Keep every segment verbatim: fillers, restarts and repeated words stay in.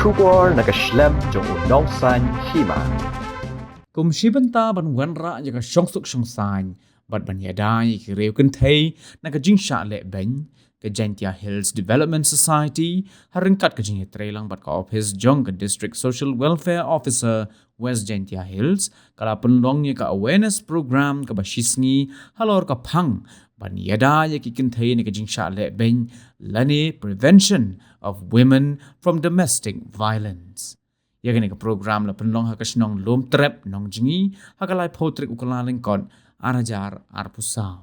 Khubor na ka shlem jong u nongsan hima. Kum shi bynta ban wanrah ïa ka shongsuk shongsaiñ bad ban ïada ïa ki riew kynthei na ka jingshah lehbeiñ, ka Jaintia Hills Development Society, ha ryngkat ka jingïatreilang bad ka ophis jong ka District Social Welfare Officer West Jaintia Hills, ka la pynlong ïa ka awareness program kaba shisngi halor ka phang ban ïada ïa ki kynthei na ka jingshah lehbeiñ lane prevention of women from domestic violence. Ïa kane ka program la pynlong ha ka shnong Lumtrep, Nongjngi, ha ka laiphew tarik u Kyllalyngkot, ar hajar arphew saw.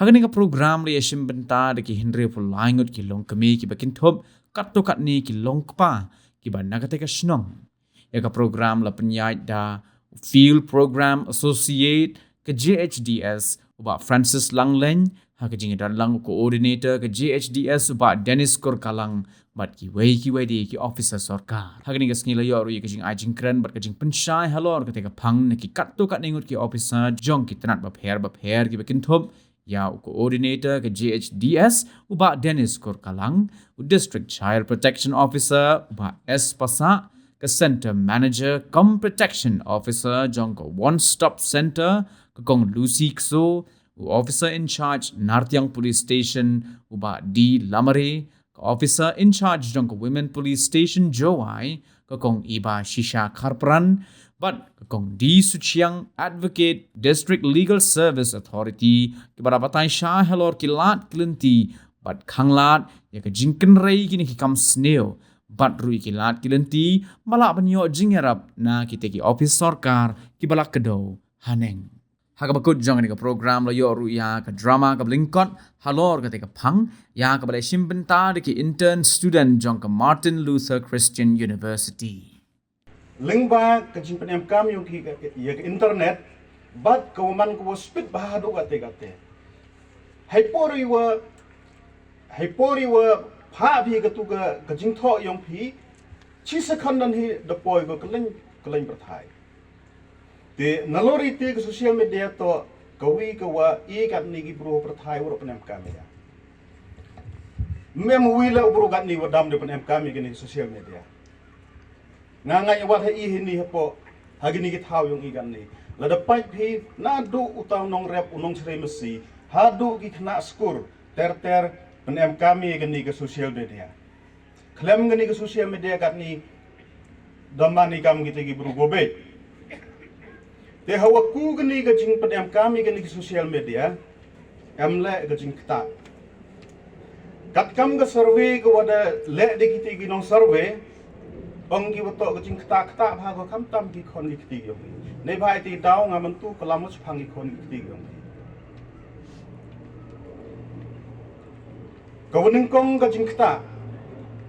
Ha kane ka program la ïashim bynta da ki hynriewphew lai ngut ki longkmie kiba kynthup, katto katne ki longkpa kiba na kata ka shnong. Ïa ka program la pynïaid da Field Program Associate ka J H D S, u Bah Francis Langlein, ha ka jingïadon lang u Coordinator ka J H D S, u Bah Dennis Kurkalang, bad kiwei kiwei de ki officer sorkar. Ha kane ka sngi la ïoh ruh ïa ka jingai jingkren bad ka jingpynshai halor kata ka phang na ki katto katne ngut ki officer jong ki tnat bapher bapher kiba kynthup ïa u Coordinator ka J H D S, u Bah Dennis Kurkalang, u District Child Protection Officer, u Bah S Passah, ka Center Manager cum Protection Officer jong ka One Stop Center, ka Kong Lucy Kso, u Officer in Charge Nartiang Police Station, u Bah D Lamare, ka Officer in Charge jong ka Women Police Station Jowai, ka Kong Iba Shisha Kharpran, bad ka Kong D Suchiang, Advocate, District Legal Service Authority, kiba la batai shai halor ki lad ki lynti bad khanglad ïa ka jingkynrei kine ki kam sniew, bad ruh ïa ki lad ki lynti ba lah ban ïoh jingïarap na kita ki ophis sorkar kiba la kdew haneng. Ha kaba kut jong kane ka program la ïoh ruh ïa ka drama kaba lyngkot halor kata ka phang, ïa kaba la shim bynta da ki intern student jong ka Martin Luther Christian University. Lyngba ka jingpynemkam ïong ki ïa ka internet, bad ka wa man ka wa speed bha haduh kate kate. Hei por iwa, hei por iwa pha phi katu ka, ka jingthoh ïong phi, chi second nan hi da poi ko kylleng, kylleng pyrthai. Te nalor ite ka social media toh kawi ka wa i katni ki bru pyrthai wa pynemkam ïa. Mem wi la u bru katni wa dam da pynemkam ïa kani social media. Nga ngai wat ha i hini hapo, ha kini ki thaw ïong i katni. Lada pait phi, naduh uta u nongrep u nongsyrei masi, haduh ki khynnah skur, ter ter, pynemkam ïa kani ka social media. Khlem kani ka social media katni, da man i kam kita ki bru bobej. Te hawa ku kani ka jingpynemkam ïa kani ka social media, em leh ka jingktah. Katkam ka survey ka wa da leh da kita ki nongsurvey, ong ki wa toh ka jingktah ktah bha ko khamtam ki khon ki kti ïong. Neibhah iti daw nga mynta ka lam wa shaphang ki khon ki kti ïong. Ka wa nyngkong ka jingktah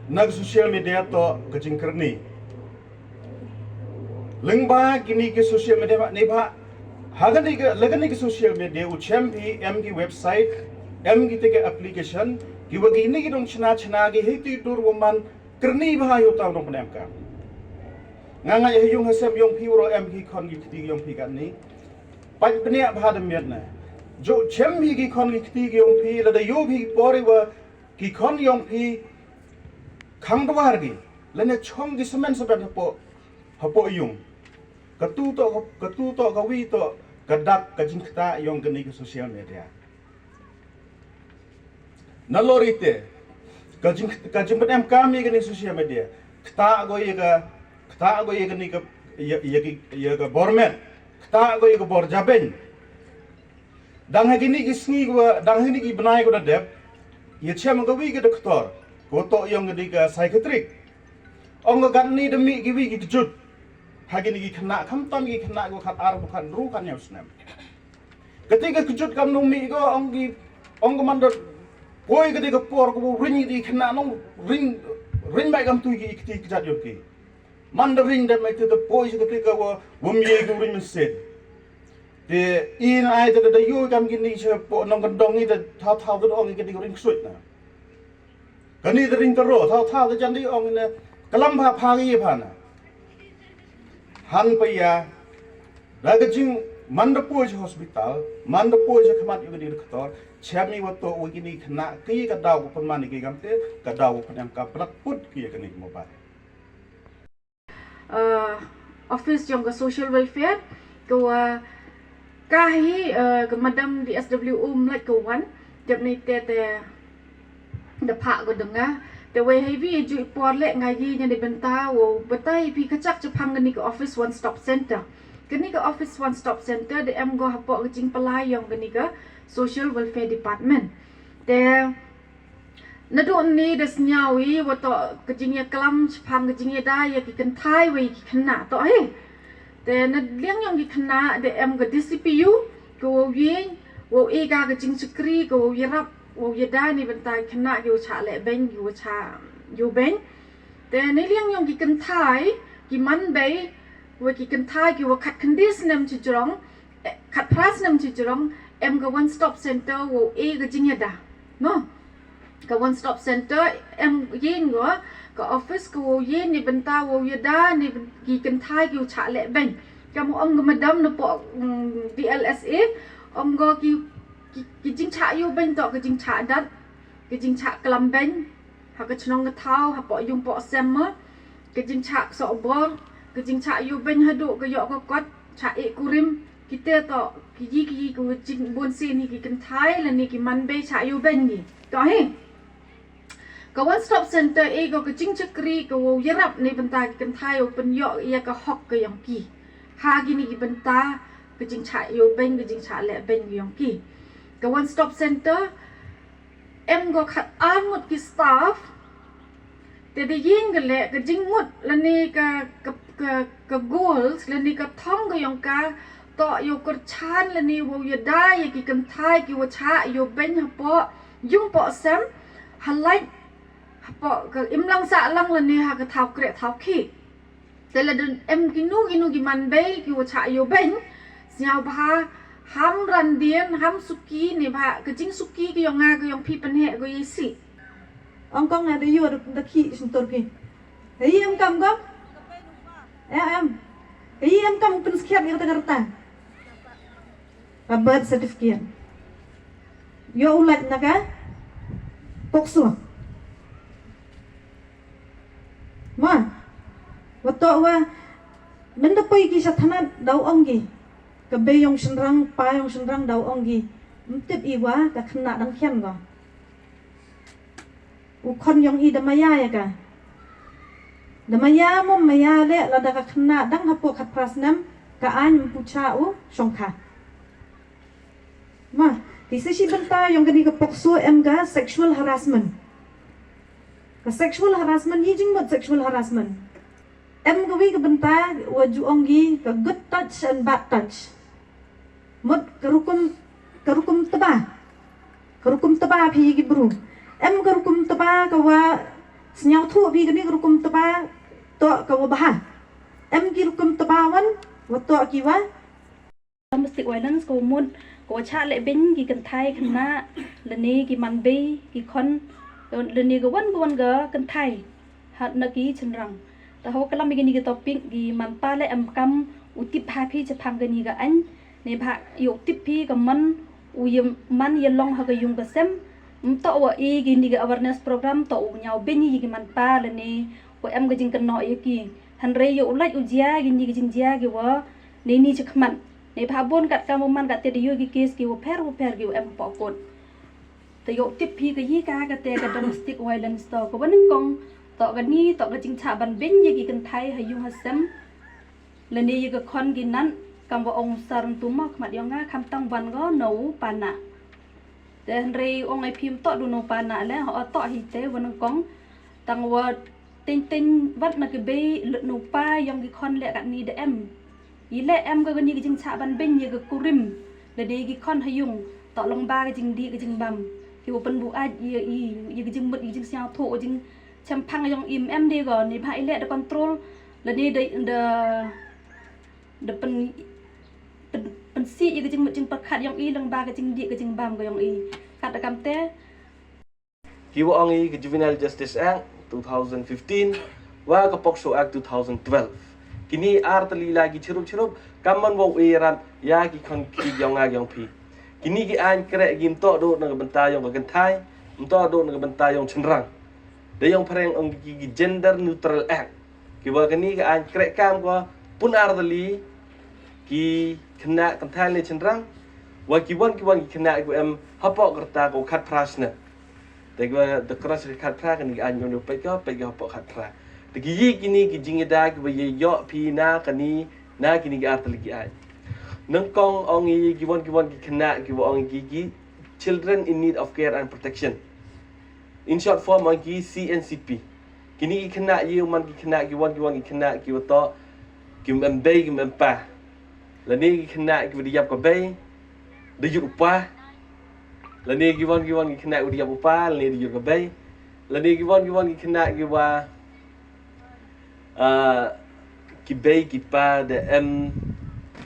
na ka social media toh ka jingkyrni. Lyngba kini ki social media, neibhah ha kani ka, la kani ka social media u chem phi em ki website, em kita ki application, ki wa kini ki nongshna shna ki hei tu dur wa man kyrni bha ïa uta u nongpynemkam. Nga ngai ha ïong ha sem ïong phi wa em ki khon ki kti ïong phi katni. Pait bniah bha da miet ne. Jooh chem hi ki khon ki kti ïong phi, lada ïoh phi por iwa ki khon ïong phi khang dwar ki, lane chong ki semen semen hapo, hapo ïong. Katu toh, katu toh kawi toh ka dak ka jingktah ïong kani ka social media. Nalor ite, ka jing, ka jingpynemkam ïa kani social media, ktah ko ïa ka, ktah ko ïa kani ka, ïa, ïa ki, ïa ka bor met, ktah ko ïa ka bor jabieng. Dang ha kini ki sngi ko, dang ha kini ki bnai ko da dep, ïa chem kawi ka doktor, ko toh ïong kani ka psychiatric. Ong ka katni da mih kiwi ki kjut. Ha kini ki khynnah khamtam ki khynnah ko khat ar ko khat ru khat ñiew snem. Kati ka kjut kam nong mih ko ong ki, ong ka man da poi kati ka por ko ring ki khynnah nong ring, ring bai kam tu ki kti kjat ïong ki. Man da ring da mai te da poi si kati ka wa, wa mih ko ring men set. Te in ai te da ïoh kam kini se po nong ka dong i te thaw thaw ka dong i kati ka ring suit na. Kani da ring taro, thaw thaw da jan di ong ne, ka lam pha pha ki pha na. Han pa ïa, da ka jing man da poi hospital, man da poi khmat ïa kani doktor, chem i wa toh wa kini khynnah ki ka daw ko pynman ki kam te, ka daw ko pynman ka pynlak put ki ïa kani mobile. uh, office yong ka social welfare, ka wa ka hi uh, ka madam D S W U mlai ka wan, jap ni te te da pha ko denga. Te wei hai vi ju por le ngai gi nya de benta wo betai pi kachak chapang kani ka office one stop center. Kani ka office one stop center de em go hapo ka jingpalai yong kani ka social welfare department. Te naduh ni da sniaw i wa toh ka jingïaklam chapang ka jingïada ïa ki kynthai wa ïa ki khynnah toh hi. Te na liang yong ki khynnah da em ka D C P U ka wow ïeng wow e ka ka jingchakri ka wow ïarap wow ïada ni bynta ki khynnah ki wa chah leh beng ki wa chah ïoh beng. Te na liang yong ki kynthai ki man bei wa ki kynthai ki wa khat khyndai snem chi jrong, eh, khat phra snem chi jrong em ka one stop center wow e ka jingïada. No. Ka one stop center em ïeng go ka office ka wow ïeng ni bynta wow ïada ni byn- ki kynthai ki wow chah leh beng. Kam ong ka madam na po mm, D L S A ong go ki ki, ki jingchah ïoh beng toh ka jingchah dat, ka jingchah klam beng ha ka chnong ka thaw ha po yung po sem ma, ka jingchah soh bor, ka jingchah ïoh beng haduh ka ïoh ka kot, chah e kurim, kite toh ki yi ki yi ka jing bun si ni ki kynthai la ni ki man bei chah ïoh beng ni. Toh hi. Ka one stop center e ko ka jingchakri ka wow ïarap ni bynta ki kynthai wow pynïoh ïa ka hok ka yong ki. Ha ki ni ki bynta ka jingchah ïoh beng ka jingchah leh beng yong ki. Ka one stop center em go khat ar ngut ki staff. Te da ïeng ka leh ka jingmut lane ka ka ka, ka goals lane ka thong ka yong ka toh ïoh kyrchan lane wow ïada ïa ki kynthai ki wa chah ïoh beng hapoh yung poh sem, halai hapoh ka imlang sahlang lane ha ka thaw kreh thaw khih. Te la dun em kinu kinu ki man bei ki wa chah ïoh beng. Sñiaw bha ham ran dien ham suki ne bha ka jing suki ki yong nga ki yong phi pynheh ko ïa si. Ong kong na da ïoh da khih sñiaw tur phi. Hei em kam kong? Eh em. Hei em kam pynskhiat ïa ka tang rta. Ka birth certificate. Ïoh u lait na ka POCSO. Ma, wa toh wa mynta poi ki sha thanat daw ong ki. Ka bei yong shynrang, pa yong shynrang daw ong ki. Ym tip i wa ka khynnah dang khian ko. U khon yong i da maya ïa ka. Da maya mo maya le lada ka khynnah dang hapoh khat phra snem ka aiñ ym pu cha u shongkha. Ma, ki sa shi bynta yong kani ka POCSO em ka sexual harassment. Ka sexual harassment, i jingmut sexual harassment. Em ka wi ka bynta wa ju ong ki ka good touch and bad touch. Mut ka rukum ka rukum tba. Ka rukum tba phi ki bru. Em ka rukum tba ka wa sñiaw thu phi kani ka rukum tba toh ka wa bha. Em ki rukum tba wan wa toh ki wa domestic violence ka mut ka wa chah leh beng ki kynthai khynnah lane ki man bei ki khon lane ka wan ka wan ka kynthai hat na ki chynrang. Ta hawa klam ïa kini ki topic ki man pa le em kam u tip ha phi chapang kini ka aiñ ne bha ïoh tip phi ka man u ïa man ïa long ha ka yung ka sem. Ym toh wa i kini ka awareness program toh u ñiaw beng ïa ki man pa lane wa em ka jingkynnoh ïa ki. Hynrei ïoh u lait u jia kini ka jingjia ki wa ne ni chakhmat. Ne bha bun kat kam u man kat te da ïoh ki case ki wa pher wa pher ki wa em poh kot. Te ïoh tip phi ka yi ka ka te ka domestic violence to ka wa nyngkong to ka ni to ka jingchah ban beng ïa ki kynthai ha yung ha sem. Lane ïa ka khon ki nat kam wa ong sar ntu ma khmat yong nga kham tang wan go no pa na. Te hynrei ong ai phim to du no pa na le ho to hi te wa nyngkong tang wa teng teng wat na ki bei lut no pa yong ki khon le kat ni da em. I le em ka kani ka jingchah ban beng ïa ka kurim lane ki khon ha yung toh long ba ka jingdih ka jingbam ki wa pynbuaid ïa i ïa ka jingmut ïa ka jingsñiaw thoh ïa ka jingchemphang yong i em de ko ne bha i le da control lane da da da pyn pyn pynsih ïa ka jingmut jingpyrkhat yong i long ba ka jingdih ka jingbam ka yong i kat da kam te Ki wa ong i ka Juvenile Justice Act two thousand fifteen wa ka POCSO Act two thousand twelve. Kini ar tylli la ki chirup chirup kam man wa u ïarap ïa ki khon ki yong nga yong phi. Kini ki aiñ kreh ki ym toh duh na ka bynta yong ka kynthai, ym toh duh na ka bynta yong chynrang. Da yong phareng ong ki ki Gender Neutral Act. Kiba kane ka aiñ kreh kam ka pun ar tylli ki khynnah kynthai ne shynrang, wa ki wan ki wan ki khynnah kiwa em hapoh ka rta ka khatphra snem. Te kiwa da cross ka khatphra, kane ka aiñ ym dei peit ka, peit ka hapoh khatphra. Te ki yi kine ki jingïada kiwa ye ïoh phi na kane, na kine ki ar tylli ki aiñ. Nyngkong ong i ki wan ki wan ki khynnah kiwa ong ki ki Children in Need of Care and Protection. In short form ong ki C N C P. Kine ki khynnah ye man ki khynnah ki wan ki wan ki khynnah kiwa toh kim em bei kim em pa. Lane ki khynnah kiwa da ïap ka bei, da yut u pa. Lane ki wan ki wan ki khynnah kiwa da ïap u pa, lane da yut ka bei. Lane ki wan ki wan ki khynnah kiwa, ah, ki bei ki pa da em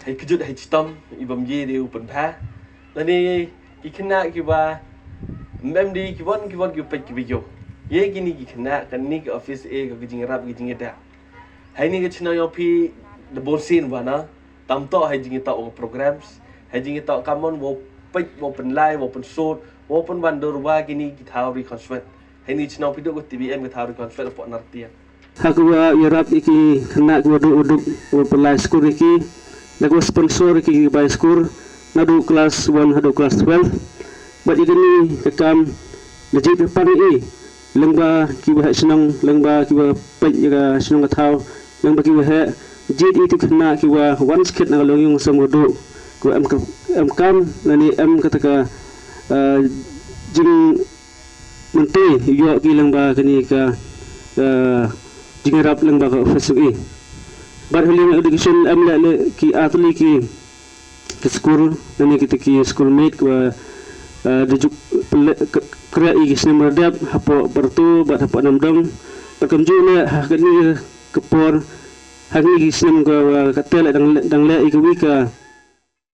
hei kjut hei chitom, i bym ye de u pynbha. Lane ki khynnah kiwa ym em de ki wan ki wan kiwa peit kiwa ïoh. Ye kine ki khynnah, kane ka office e ka jingïarap ka jingïada. Heini ka chnong yong phi da bun sien wa na, tam toh hei jingïatoh wa programs, hei jingïatoh kamon wa peit, wa pynlai, wa pynsut, wa pynwandur wa kine ki thaw ri constituent. Heini chnong phi duk wa T B M ka thaw ri constituent hapoh Nartiang. Ha kawa ïarap ïa ki khynnah kiwa duk wa duk wa pynlai skul ïa ki, da kawa sponsor ïa ki ki bai skul, naduh class one haduh class twelve. Bad ïa kane ka kam da jied da pan ïa i, lyngba kiwa heh chnong, lyngba kiwa peit ïa ka chnong ka thaw, lyngba kiwa heh, jied ïa ki khynnah kiwa wan skit na ka longïung seng wa duk, kiwa em ka, em kam, lane em kata ka, ah, jing mynta ïoh ki lyngba kane ka, ah, jingïarap lyngba ka office e. Bad ha liang education em leh leh ki ar tylli ki, ki skul, lane kita ki schoolmate kiwa, ah, da ju pynleh k-, kreh ïa ki snem radep hapoh Barto bad hapoh Namdong. Bad kumjuh leh ha kane ka por, ha kine ki snem kawa katei leh dang leh, dang leh ïa kawi ka